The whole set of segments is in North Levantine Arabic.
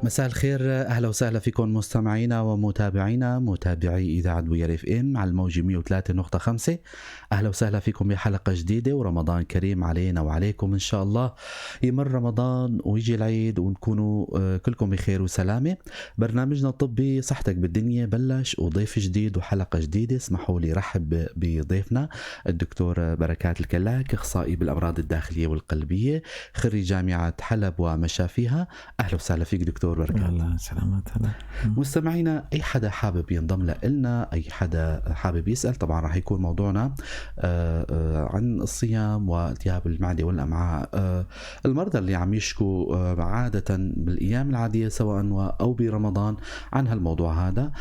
مساء الخير، اهلا وسهلا فيكم مستمعينا ومتابعينا متابعي اذاعة بوير FM على الموجة 103.5. اهلا وسهلا فيكم بحلقة جديدة، ورمضان كريم علينا وعليكم ان شاء الله. يمر رمضان ويجي العيد ونكونوا كلكم بخير وسلامه. برنامجنا الطبي صحتك بالدنيا بلش، وضيف جديد وحلقه جديدة. اسمحوا لي رحب بضيفنا الدكتور بركات الكلاك، اخصائي بالامراض الداخلية والقلبيه، خريج جامعه حلب ومشافيها. اهلا وسهلا فيك دكتور بركات. الله سلامات. هلا مستمعينا، اي حدا حابب ينضم لنا، اي حدا حابب يسال، طبعا راح يكون موضوعنا عن الصيام والتهاب المعدة والامعاء. المرضى اللي عم يشكوا عادة بالايام العادية سواء او برمضان عن هالموضوع هذا.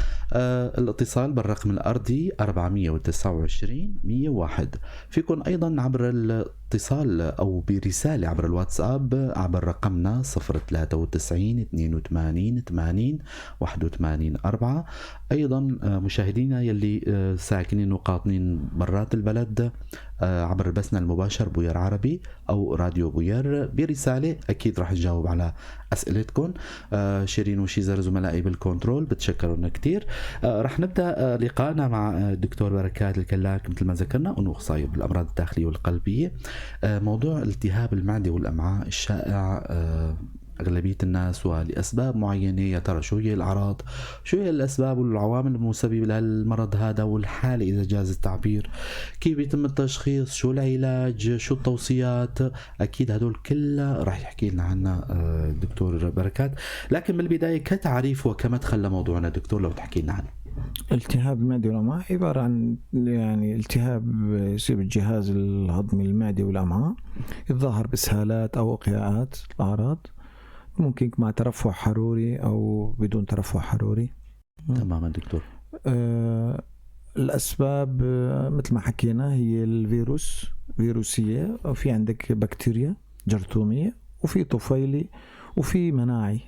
الاتصال بالرقم الارضي 429 101. فيكم ايضا عبر الاتصال او برسالة عبر الواتساب عبر رقمنا 093 82 80 81 4. ايضا مشاهدينا يلي ساكنين وقاطنين برات البلد، عبر بثنا المباشر بوير عربي او راديو بوير برسالة، اكيد راح نجاوب على اسئلتكم. شيرين وشيزر زملائي بال control بتشكرون كثير. راح نبدا لقائنا مع الدكتور بركات الكلاك، مثل ما ذكرنا انه اخصائي بالامراض الداخلية والقلبيه. موضوع التهاب المعدة والامعاء الشائع أغلبية الناس ولأسباب معينة، يا ترى شو هي الأعراض، شو هي الأسباب والعوامل المسببة لهالمرض هذا والحالة إذا جاز التعبير، كيف يتم التشخيص، شو العلاج، شو التوصيات؟ أكيد هدول كلها راح يحكي لنا عنها الدكتور بركات. لكن بالبداية كتعريف وكمدخل لموضوعنا دكتور، لو تحكي لنا عنه. التهاب المعدة والأمعاء عبارة عن يعني التهاب يصيب الجهاز الهضمي المعدة والأمعاء، يتظاهر بإسهالات أو إقياءات. الأعراض ممكن مع ترفع حروري أو بدون ترفع حروري. تماما دكتور. الأسباب مثل ما حكينا هي الفيروس، فيروسية، وفي عندك بكتيريا جرثومية، وفي طفيلي، وفي مناعي.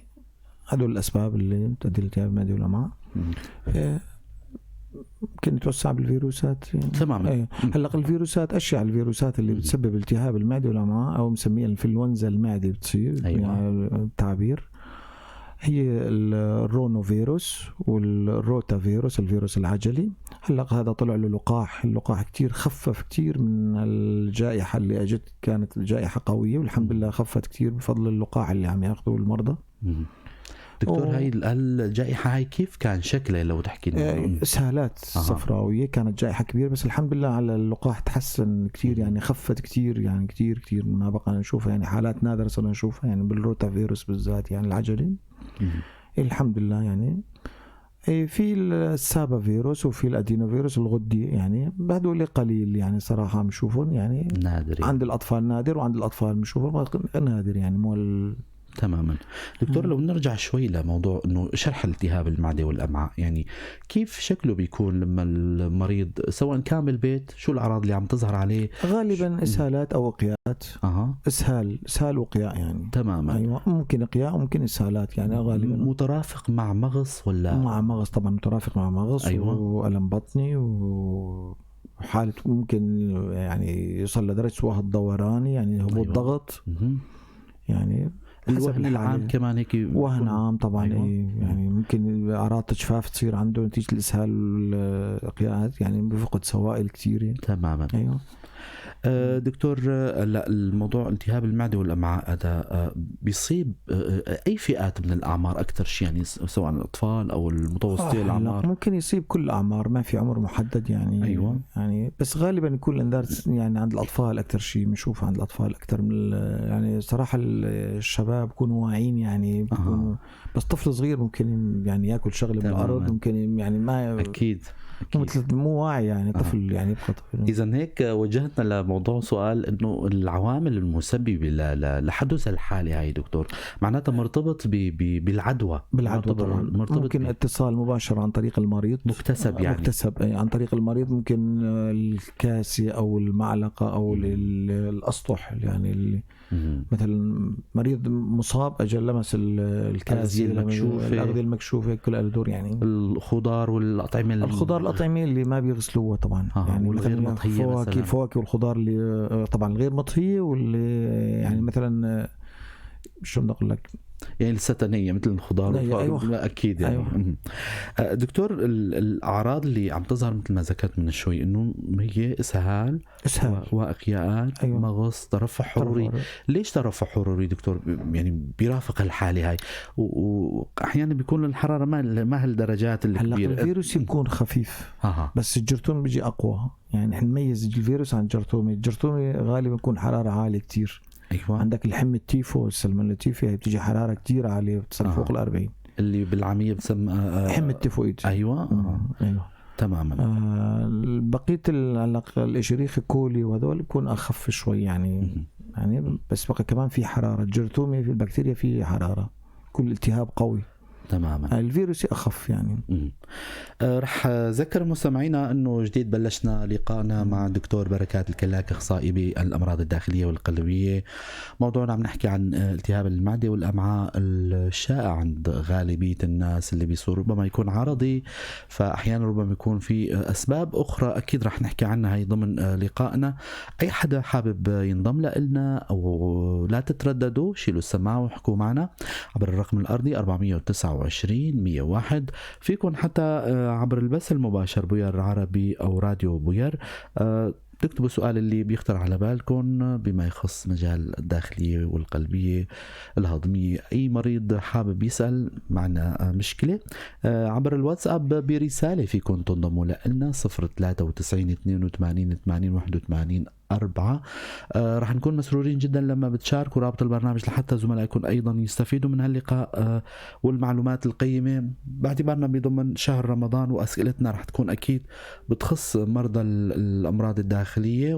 هدول الأسباب اللي بتؤدي لالتهاب المعدة والأمعاء. ممكن نتوسع بالفيروسات يعني. تماما. ايه. هلا الفيروسات، اشيع الفيروسات اللي بتسبب التهاب المعدة والامعاء او مسميها انفلونزا المعدة بتصير. يعني التعبير هي الرونوفيروس والروتافيروس، الفيروس العجلي. هلا هذا طلع له لقاح، اللقاح كتير خفف كتير من الجائحة اللي اجت، كانت الجائحة قوية والحمد لله خفت كتير بفضل اللقاح اللي عم ياخذوه المرضى. دكتور، هاي الجائحة هاي كيف كان شكلها لو تحكي لنا؟ اسهالات صفراوية، كانت جائحة كبيرة، بس الحمد لله على اللقاح تحسن كتير، يعني خفت كتير، يعني كتير كتير ما بقى نشوفها، يعني حالات نادرة صرنا نشوفها، يعني بالروتا فيروس بالذات، يعني العجلي. الحمد لله. يعني في السابا فيروس وفي الادينو فيروس الغدي، يعني هدول قليل، يعني صراحة عم نشوفهم يعني نادر، عند الأطفال نادر، وعند الأطفال بنشوفهم نادر، يعني مو تماما. دكتور، لو نرجع شوي لموضوع انه شرح التهاب المعدة والامعاء، يعني كيف شكله بيكون لما المريض سواء كان بالبيت، شو الاعراض اللي عم تظهر عليه؟ غالبا اسهالات او اقياءات. اسهال وقياء يعني. تماما. ايوه، ممكن اقياء وممكن اسهالات، يعني غالبا مترافق مع مغص ولا؟ مع مغص طبعا، مترافق مع مغص. وألم بطني وحالة ممكن يعني يوصل لدرجة وهن دوراني، يعني هبوط ضغط. يعني الوهن العام كمان هيك، وهن عام طبعا. أيوة. يعني ممكن اعراض تجفاف تصير عنده نتيجة الاسهال والاقياءات، يعني بفقد سوائل كثيرة. تماما. ايوه. دكتور، لا الموضوع التهاب المعدة والامعاء هذا بيصيب اي فئات من الاعمار اكثر شيء، يعني سواء الاطفال او المتوسطي الاعمار؟ ممكن يصيب كل الاعمار، ما في عمر محدد يعني. ايوه. يعني بس غالبا يكون الانذار يعني عند الاطفال اكثر شيء، بنشوف عند الاطفال اكثر من يعني صراحة الشباب بيكونوا واعيين يعني، بيكونوا بس طفل صغير ممكن يعني ياكل شغله من الارض، ممكن يعني ما اكيد مثل مو واعي يعني طفل، يعني يبقى طفل. اذا هيك وجهتنا لموضوع سؤال انه العوامل المسببه لحدوث الحالة هاي دكتور، معناتها مرتبط بالعدوى. بالعدوى طبعا، مرتبط ممكن اتصال مباشر عن طريق المريض، مكتسب يعني، مكتسب عن طريق المريض، ممكن الكاسه او المعلقة او الاسطح، يعني اللي مثلا مريض مصاب اجى لمس الكاسه المكشوفه، الاغذية المكشوفه، كل الدور يعني الخضار والاطعمة، الخضار الاطعمة اللي ما بيغسلوها طبعا، يعني والغير مطهيه مثلا، الفواكه والخضار اللي طبعا الغير مطهيه، واللي يعني مثلا شو بدي اقول لك، يعني الستنية مثل الخضار. أيوة. اكيد يعني. أيوة. دكتور، الاعراض اللي عم تظهر مثل ما ذكرت من شوي انه هي اسهال واقياءات، أيوة. مغص، ترفع حروري. ليش ترفع حروري دكتور؟ يعني بيرافق الحالة هاي، واحيانا بيكون الحرارة ما هالدرجات الكبيرة. هلا الفيروس بيكون خفيف، بس الجرثوم بيجي اقوى. يعني نحن نميز الفيروس عن الجرثومي. الجرثومي غالبا بيكون حرارة عالية كتير. أيوة. عندك الحمى التيفو، السلمونيلا تيفي، هي بتيجي حرارة كتير عالية، بتصل فوق 40، اللي بالعامية بتسمى حمى التيفويد. أيوة. أيوة تماما. بقية الإشريخ كولي وهذول بيكون أخف شوي يعني. يعني بس بقى كمان في حرارة. الجرثومي في البكتيريا في حرارة، كل التهاب قوي. تماما. الفيروسي أخف يعني. رح ذكر مستمعينا أنه جديد بلشنا لقائنا مع الدكتور بركات الكلاك، أخصائي بالأمراض الداخلية والقلبية. موضوعنا عم نحكي عن التهاب المعدة والأمعاء الشائع عند غالبية الناس اللي بيصير، ربما يكون عرضي، فأحيانا ربما يكون في أسباب أخرى أكيد رح نحكي عنها هي ضمن لقائنا. أي حدا حابب ينضم لنا أو لا تترددوا، شيلوا السماعة وحكوا معنا عبر الرقم الأرضي 429 101. فيكن حتى عبر البث المباشر بوير عربي أو راديو بوير تكتبوا السؤال اللي بيخطر على بالكم بما يخص مجال الداخلية والقلبية الهضمية. أي مريض حابب يسأل معنا مشكلة عبر الواتساب برسالة فيكن تنضموا لنا 093 82 80 81 4. رح نكون مسرورين جدا لما بتشاركوا رابط البرنامج لحتى زملائكم أيضا يستفيدوا من هاللقاء والمعلومات القيمة، باعتبارنا بضمن شهر رمضان وأسئلتنا رح تكون أكيد بتخص مرضى الأمراض الداخلية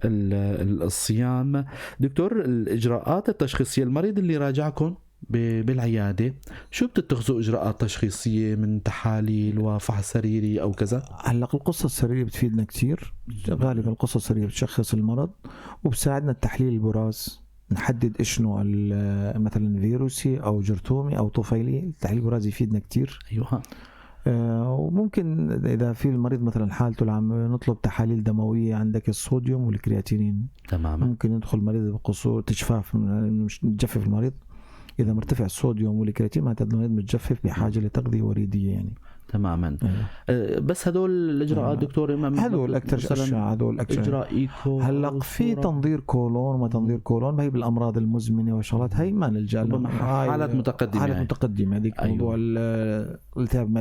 والصيام. دكتور، الإجراءات التشخيصية، المريض اللي راجعكم بالعيادة شو بتتخذوا إجراءات تشخيصية من تحاليل وفحص سريري أو كذا؟ هلا القصة السريرية بتفيدنا كتير. غالبا القصة السريرية بتشخص المرض، وبساعدنا التحليل البراز نحدد إيش نوع مثلا فيروسي أو جرثومي أو طفيلي. التحليل البراز يفيدنا كتير. أيوة. وممكن إذا في المريض مثلا حالته العامة نطلب تحاليل دموية، عندك الصوديوم والكرياتينين. تماما. ممكن يدخل المريض بقصور تجفاف، تجفف المريض. إذا مرتفع الصوديوم والكرياتين معناتها المريض متجفف بحاجة لتغذية وريدية يعني. تماما. بس هدول الإجراءات دكتور، هدول أكثر أشياء، هدول أكثر إجراء إيكو. هلا في تنظير كولون وما تنظير كولون، هي بالأمراض المزمنة وشغلات هي ما نلجأ لها، حالات متقدمة، حالات متقدمة هذيك. أيوه. موضوع الالتهاب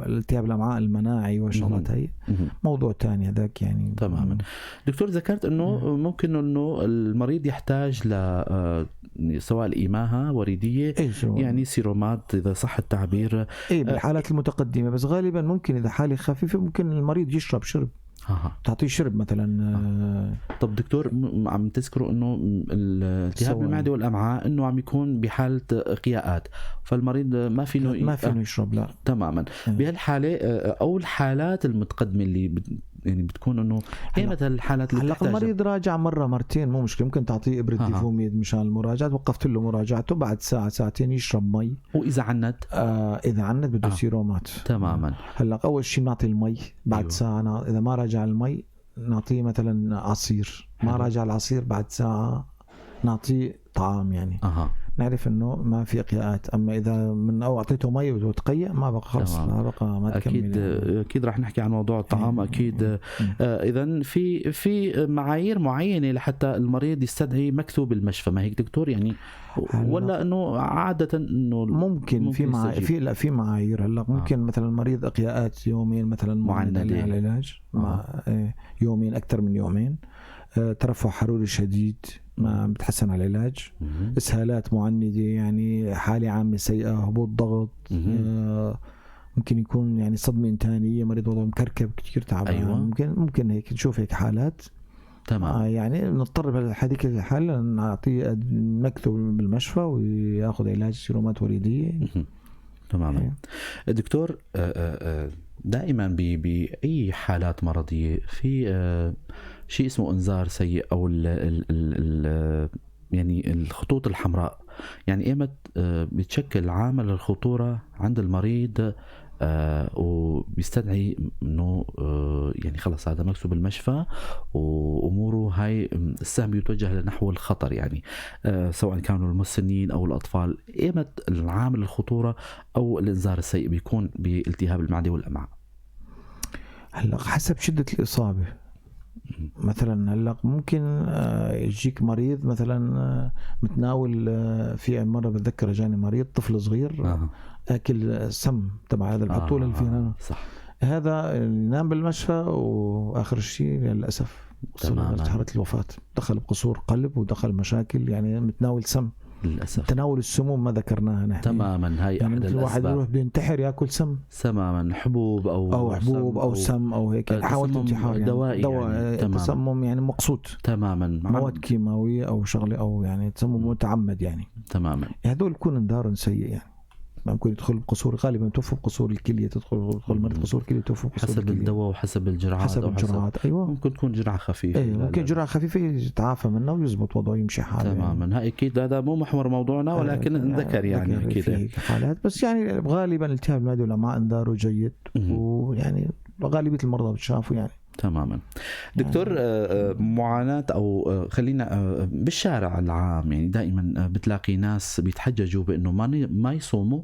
التهاب الأمعاء المناعي وشغلات هي موضوع ثاني هذاك يعني. تماما. دكتور، ذكرت إنه ممكن إنه المريض يحتاج ل سواء الإماهة وريدية، يعني سيرومات إذا صح التعبير. إيه بالحالات المتقدمة، بس غالبا ممكن إذا حالة خفيفة ممكن المريض يشرب شرب. تعطيه شرب مثلا. طب دكتور، عم تذكروا انه التهاب المعدة والامعاء انه عم يكون بحاله قياءات، فالمريض ما فينه يشرب. لا تماما. بهالحالة او الحالات المتقدمة اللي يعني بتكون انه اي مثلا الحالات اللي هلا المريض راجع مرة مرتين مو مشكلة، ممكن تعطيه ابره ديفوميد مشان المراجعة، وقفت له مراجعته بعد ساعة ساعتين يشرب مي. واذا عند اذا عند بده سيرومات. تماما. هلا اول شيء نعطي المي بعد. أيوه. ساعة اذا ما راجع المي نعطيه مثلا عصير. ما راجع العصير بعد ساعة نعطيه طعام يعني. نعرف انه ما في قياءات. اما اذا من او اعطيته مي وتقيأ ما بقى خلص، ما بقى ما تكمل. اكيد يعني. اكيد رح نحكي عن موضوع الطعام اكيد. اذا في معايير معينة لحتى المريض يستدعي مكتوب بالمشفى، ما هيك دكتور يعني؟ ولا انه عادة انه ممكن في لا في معايير. هلا ممكن مثلا المريض اقياءات يومين مثلا معندة على العلاج، يومين اكثر من يومين، ترفع حروري شديد ما بتحسن على العلاج، اسهالات معندة يعني حالة عامة سيئة، هبوط ضغط، ممكن يكون يعني صدمة إنتانية، مريض وضعه مكركب كثير تعبان. أيوة. ممكن هيك نشوف هيك حالات. تمام. يعني نضطر بهذيك الحالة نعطيه مكتوب بالمشفى وياخذ علاج سيرومات وريدية. تماما. أيوة. دكتور، دائما بأي حالات مرضية في شيء اسمه انذار سيء او ال ال ال يعني الخطوط الحمراء، يعني ايمت بتشكل عامل الخطورة عند المريض وبيستدعي انه يعني خلص هذا مكتوب بالمشفى واموره هاي السهم يتوجه لنحو الخطر، يعني سواء كانوا المسنين او الاطفال، ايمت العامل الخطورة او الانذار السيء بيكون بالتهاب المعدة والامعاء؟ هلا حسب شده الاصابة. مثلا هلا ممكن يجيك مريض مثلا متناول، في مرة بتذكر اجاني مريض طفل صغير اكل سم تبع هذا البطولة اللي فينا، صح، هذا نام بالمشفى واخر شيء للاسف وصل لمرحلة الوفاة، دخل بقصور قلب ودخل مشاكل، يعني متناول سم للاسف. تناول السموم ما ذكرناها نحن تماما، هاي يعني احد الواحد الاسباب. يروح بده ينتحر ياكل سم، تماما، حبوب او حبوب او سم او هيك، يعني حاولت انتحار يعني دوائي، دواء يعني. تمام. تسمم يعني مقصود، تماما، مواد كيماوية او شغله او يعني تسمم متعمد يعني. تماما، هذول بكون انذار سيء، يعني ممكن يدخل بقصور، غالبا توفوا بقصور الكلية، تدخل مريض قصور كليه توفوا بقصور حسب الكلية. الدواء وحسب الجرعات، حسب الجرعات، ايوه، ممكن تكون جرعة خفيفة، ايه ممكن جرعة خفيفة يتعافى منها ويزبط وضعه يمشي حاله. تماما، يعني هاي اكيد هذا مو محور موضوعنا، ولكن انذكر يعني اكيد في حالات، بس يعني غالبا التهاب المعدة والامعاء انذاره جيد، ويعني غالبية المرضى بتشافوا يعني. تماما. دكتور، معاناة أو خلينا بالشارع العام، يعني دائما بتلاقي ناس بيتحججوا بأنه ما يصوموا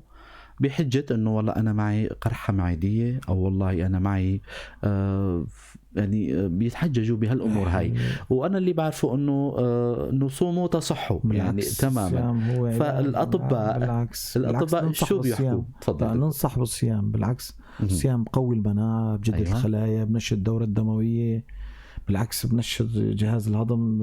بحجة أنه والله أنا معي قرحة معدية، أو والله أنا معي يعني بيتحججوا بهالأمور هاي. وأنا اللي بعرفه أنه صوموا تصحوا يعني. تماما. فالأطباء بالعكس، الأطباء شو بيحكوا؟ تفضل. ننصح بالصيام، بالعكس الصيام بقوي المناعة، بجدد أيوة. الخلايا، بنشط الدورة الدموية، بالعكس بنشط جهاز الهضم،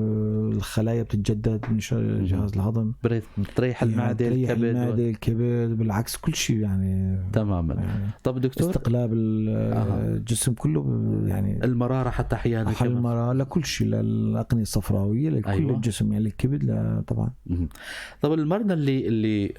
الخلايا بتتجدد، بنشط جهاز الهضم، بتريح المعدة، يعني الكبد، الكبد، بالعكس كل شيء يعني. تماما يعني. طب دكتور، استقلاب الجسم كله يعني، المرارة حتى احيانا، المرارة لكل شيء، للأقنية الصفراوية، لكل أيوة. الجسم يعني، الكبد لا طبعا. طب المرضى اللي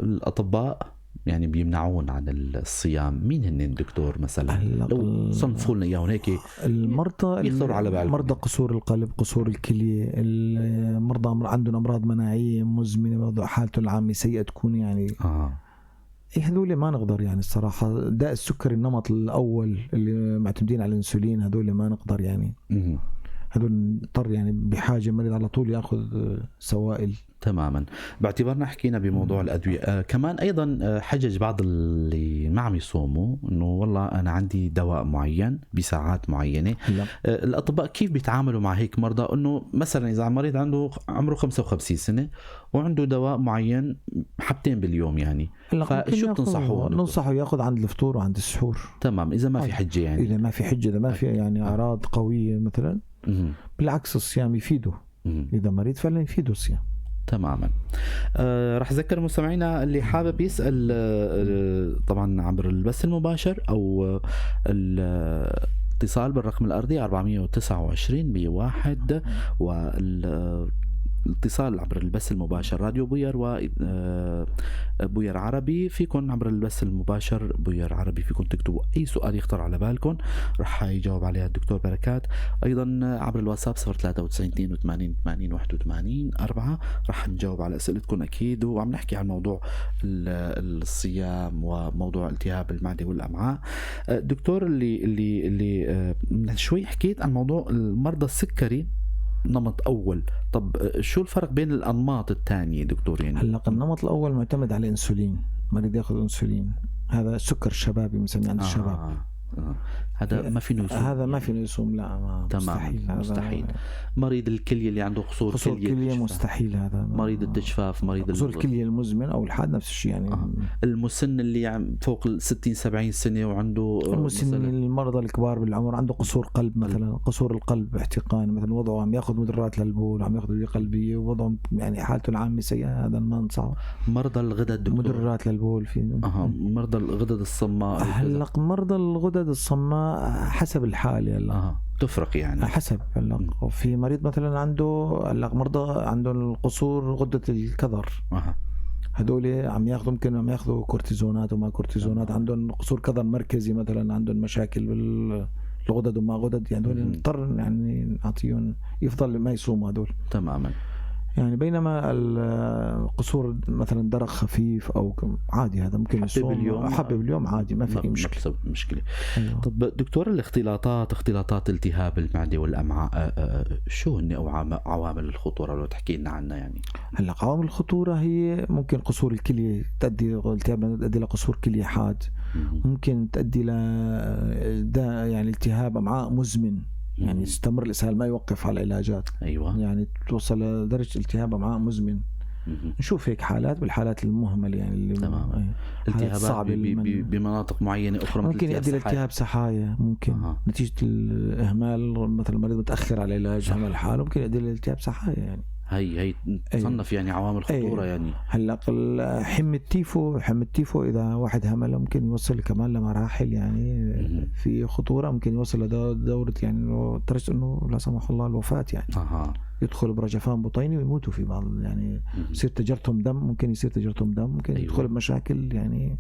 الأطباء يعني بيمنعون عن الصيام، مين هن دكتور مثلا؟ لو صنفوا لنا اياهم هيك المرضى يخطروا على بالك. مرضى قصور القلب، قصور الكلية، المرضى عندهم امراض مناعية مزمنة، حالته العامة سيئه تكون يعني. هذول ما نقدر يعني الصراحة. داء السكري النمط الاول اللي معتمدين على الانسولين، هذول ما نقدر يعني. هذول نضطر يعني بحاجة مريض على طول ياخذ سوائل. تماما. باعتبارنا حكينا بموضوع الادوية، كمان ايضا حجج بعض اللي ما عم يصوموا انه والله انا عندي دواء معين بساعات معينة. الاطباء كيف بيتعاملوا مع هيك مرضى؟ انه مثلا اذا مريض عنده عمره 55 سنة وعنده دواء معين حبتين باليوم يعني، فشو بتنصحوه؟ ننصحه ياخذ عند الفطور وعند السحور. تمام، اذا ما في حجه يعني، اذا ما في حجه، اذا ما في يعني اعراض قوية مثلا. بالعكس الصيام يفيده، اذا مريض فعلا يفيده الصيام. تماما. رح أذكر مستمعينا اللي حابب يسأل طبعا عبر البث المباشر أو الاتصال بالرقم الأرضي 429 101، وال الاتصال عبر البث المباشر راديو بوير وبوير عربي. فيكن عبر البث المباشر بوير عربي فيكن تكتبوا أي سؤال يخطر على بالكم رح يجاوب عليها الدكتور بركات. أيضا عبر الواتساب 093 82 80 81 4 رح نجاوب على أسئلتكم أكيد. وعم نحكي عن موضوع الصيام وموضوع التهاب المعدة والأمعاء. دكتور، اللي من شوي حكيت عن موضوع المرضى السكري نمط أول، طب شو الفرق بين الأنماط الثانية دكتور؟ يعني هلا النمط الأول معتمد على الإنسولين، مريض يأخذ إنسولين، هذا السكر الشبابي بنسميه عند الشباب. هذا ما فينه يصوم، هذا ما فينه يصوم، لا ما مستحيل، مستحيل. مريض الكلية اللي عنده قصور كلية مستحيل هذا. مريض التجفاف، مريض قصور الكلية المزمن أو الحاد نفس الشيء يعني. المسن اللي فوق ال 60 70 سنة وعنده المسن، المرضى الكبار بالعمر عنده قصور قلب مثلا، قصور القلب احتقان مثلا، وضعه عم ياخذ مدرات للبول، عم ياخذ أدوية قلبية، ووضعه يعني حالته العامة سيئة، هذا ما ننصحه. مرضى الغدد دكتور، مدرات للبول في مرضى الغدد الصماء. هلا مرضى الغدد الصماء حسب الحالة هلا تفرق يعني حسب. هلا في مريض مثلا عنده، هلا مرضى عندهم القصور غدة الكظر، هدول عم ياخذوا، ممكن عم ياخذوا كورتيزونات وما كورتيزونات، عندهم قصور كظر مركزي مثلا، عندهم مشاكل بالغدد وما غدد، يعني هدول نضطر يعني نعطيهم، يفضل ما يصوموا هدول. تماما. يعني بينما القصور مثلا درق خفيف او عادي، هذا ممكن يصوم حبه باليوم عادي، ما في مشكلة. مشكلة. أيوة. طب دكتور، الاختلاطات، اختلاطات التهاب المعدة والامعاء، شو هن عوامل الخطورة لو تحكي لنا عنها يعني؟ هلا عوامل الخطورة هي ممكن قصور الكلية، تؤدي التهاب تؤدي لقصور كليه حاد، ممكن تؤدي ل يعني التهاب امعاء مزمن، يعني يستمر الاسهال ما يوقف على العلاجات. ايوه، يعني توصل لدرجة التهاب امعاء مزمن. نشوف هيك حالات بالحالات المهملة يعني اللي تمام. التهابات بمناطق معينة اخرى، ممكن يؤدي لالتهاب سحايا، ممكن نتيجة الاهمال، مثلا المريض متاخر على العلاج همل حاله، ممكن يؤدي لالتهاب سحايا يعني. هي تصنف يعني عوامل خطورة. يعني هلا حمى التيفو، حمى التيفو اذا واحد همله ممكن يوصل كمان لمراحل يعني في خطورة، ممكن يوصل لدوره يعني درجه انه لا سمح الله الوفاة يعني. يدخل برجفان بطيني ويموتوا في بعض يعني، يصير تجرتهم دم، ممكن يصير تجرتهم دم، ممكن يدخل بمشاكل يعني.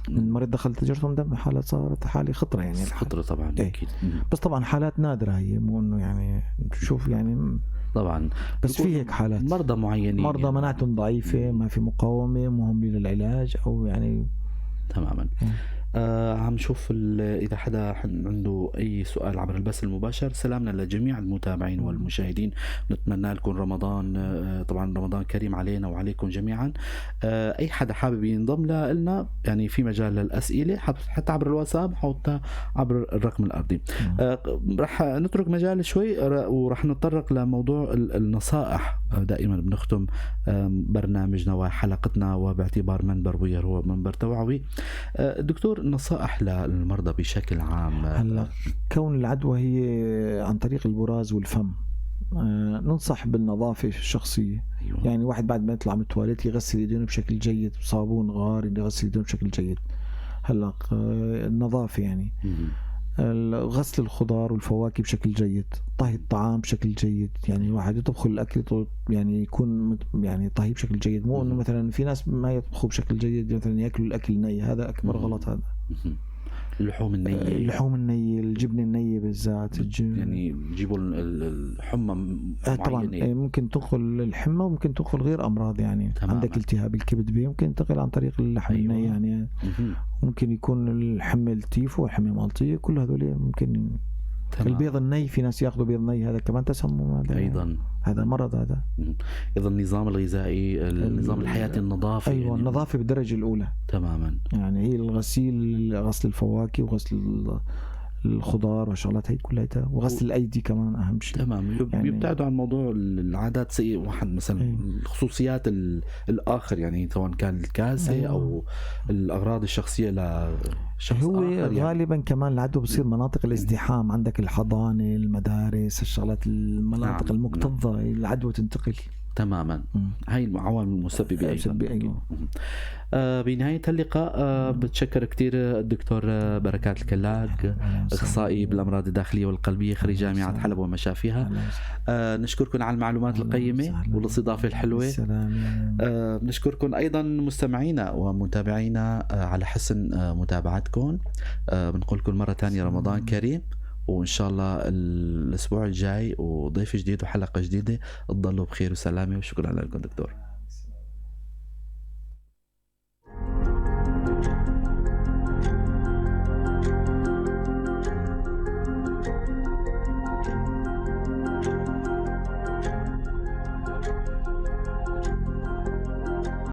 المريض دخل تجرتهم دم، حالة صارت حالة خطرة يعني، خطرة طبعا اكيد. بس طبعا حالات نادرة هي، مو انه يعني تشوف يعني طبعا، بس في هيك حالات مرضى معينين، مرضى يعني مناعتهم ضعيفة، ما في مقاومة، مهملين للعلاج او يعني. تماما. عم شوف إذا حدا عنده أي سؤال عبر البث المباشر. سلامنا لجميع المتابعين والمشاهدين، نتمنى لكم رمضان، طبعا رمضان كريم علينا وعليكم جميعا. أي حدا حابب ينضم لنا يعني في مجال للأسئلة، حتى عبر الواتساب حتى عبر الرقم الأرضي. رح نترك مجال شوي ورح نتطرق لموضوع النصائح. دائما بنختم برنامجنا وحلقتنا، وباعتبار منبر وير هو منبر توعوي. دكتور، نصائح للمرضى بشكل عام. هلا كون العدوى هي عن طريق البراز والفم، ننصح بالنظافة الشخصية. أيوة. يعني واحد بعد ما يطلع من التواليت يغسل يدينه بشكل جيد بصابون غار، يغسل يدينه بشكل جيد. هلا النظافة يعني غسل الخضار والفواكه بشكل جيد، طهي الطعام بشكل جيد، يعني الواحد يطبخ الاكل يعني يكون يعني طهي بشكل جيد، مو انه مثلا في ناس ما يطبخوا بشكل جيد، مثلا ياكلوا الاكل ني، هذا اكبر غلط. هذا اللحوم النية، اللحوم النية، الجبن النية بالذات، يعني يجيبوا الحمى طبعا ممكن تنقل الحمى وممكن تنقل غير امراض يعني. تماما. عندك التهاب الكبد بي ممكن ينتقل عن طريق اللحم. أيوة. الني يعني. ممكن يكون الحمى التيفو والحمى المالطية، كل هذول ممكن. تمام. البيض الني، في ناس ياخذوا بيض ني، هذا كمان تسمم، هذا ايضا هذا مرض هذا. اذا النظام الغذائي، النظام الحياتي، النظافة. ايوه يعني النظافة بالدرجة الاولى. تماما. يعني هي الغسيل، غسل الفواكه وغسل الخضار والشغلات هي كلها، وغسل الايدي كمان اهم شيء. تمام. يعني يبتعدوا عن موضوع العادات سيئه، واحد مثلا الخصوصيات الاخر، يعني سواء كان الكاسه. أيوة. او الاغراض الشخصية لشخص هو آخر يعني. غالبا كمان العدوى بصير مناطق الازدحام، عندك الحضانة، المدارس، الشغلات، المناطق. نعم. المكتظه العدوى تنتقل. تماما. هاي العوامل المسببة أيضا. أيوة. بنهاية اللقاء بتشكر كثير الدكتور بركات الكلاك، أخصائي بالأمراض الداخلية والقلبية، خريج جامعة حلب ومشافيها. نشكركم على المعلومات القيمة والاستضافة الحلوة. نشكركم أيضا مستمعينا ومتابعينا على حسن متابعتكم. بنقول لكم مرة ثانية رمضان كريم، وإن شاء الله الأسبوع الجاي وضيف جديد وحلقة جديدة. تضلوا بخير وسلامة، وشكرا لكم دكتور.